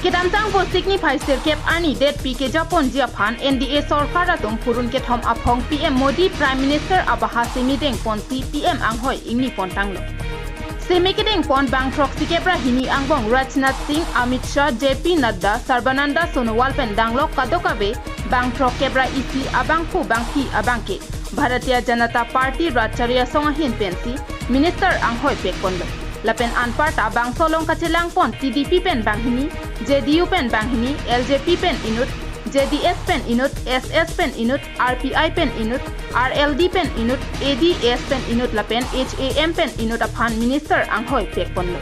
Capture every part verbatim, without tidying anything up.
Kedamtang Vosik niphai sirkep arni det pi kejaponji aphan N D A sorkar atum phurun kethom aphong P M Modi Prime Minister abaha semi dengponsi P M anghoi ingnipontanglo. Semi kedengpon bang throksi kep ra hini angbong Rajnath Singh, Amit Shah, J P Nadda, Sarbananda Sonowal pen danglok kadokave bang throksi kep ra isi abangphu bangphi abangke Bharatiya Janata Party Rajchari Asong ahin pensi Minister anghoi pekponlo. Lapen anparta bangso along kachelangpon T D P pen banghini, J D U pen banghini, L J P pen inut, J D S pen inut, S S pen inut, R P I pen inut, R L D pen inut, A D S pen inut lapen H A M pen inut aphan Minister anghoi pekponlo.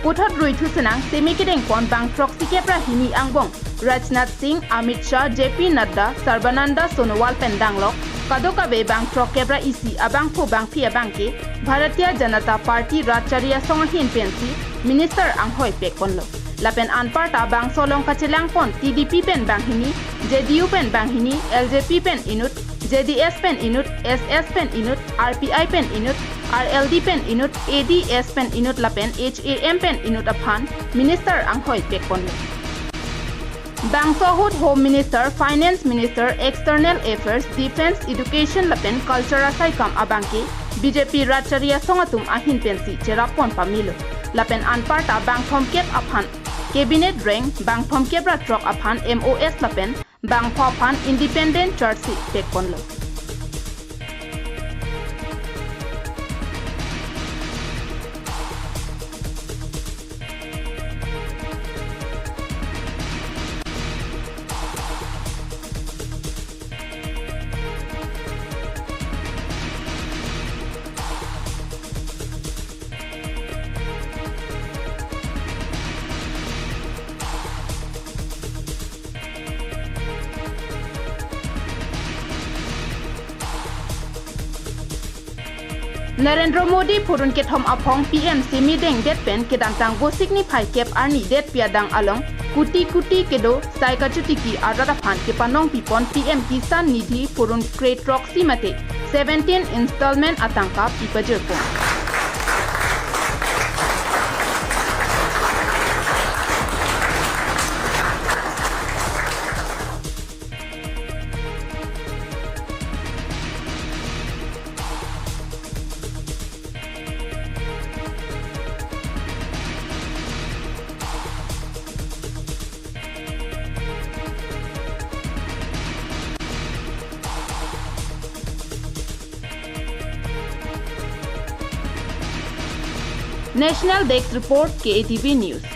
Puthot ruithu senang semi kedengpon bang throksi kep ra hini angbong Rajnath Singh, Amit Shah, J P Nadda, Sarbananda Sonowal pen danglok kadokave bang throksi kep ra isi abangphu bangphi abangke Bharatiya Janata Party Rajchari Asong ahin pensi Minister anghoi pekponlo. Lapen anparta bangso along kachelangpon T D P pen banghini, J D U pen banghini, L J P pen inut, J D S pen inut, S S pen inut, R P I pen inut, R L D pen inut, A D S pen inut lapen H A M pen inut aphan Minister anghoi pekponlo. Bangso ahut Home Minister, Finance Minister, External Affairs, Defence, Education lapen Culture asaikam abangke B J P Rajchari Asong atum ahin pensi cherappon pamelo. Lapen anparta bang thomkep aphan Cabinet reng, bang thomkep ra throk aphan M O S lapen bang pho aphan Independent Charge Sheet pekponlo. Narendra Modi phurun kethom aphong P M semi dengdet pen kedamtang Vosik niphai kep arni det pi adang along kuti kuti kedo sai kachotiki arat aphan kepanong pipon P M Kisan Nidhi phurun kre throksi mate seventeen installment atangka pipajirpon. National Desk Report, K A T V News.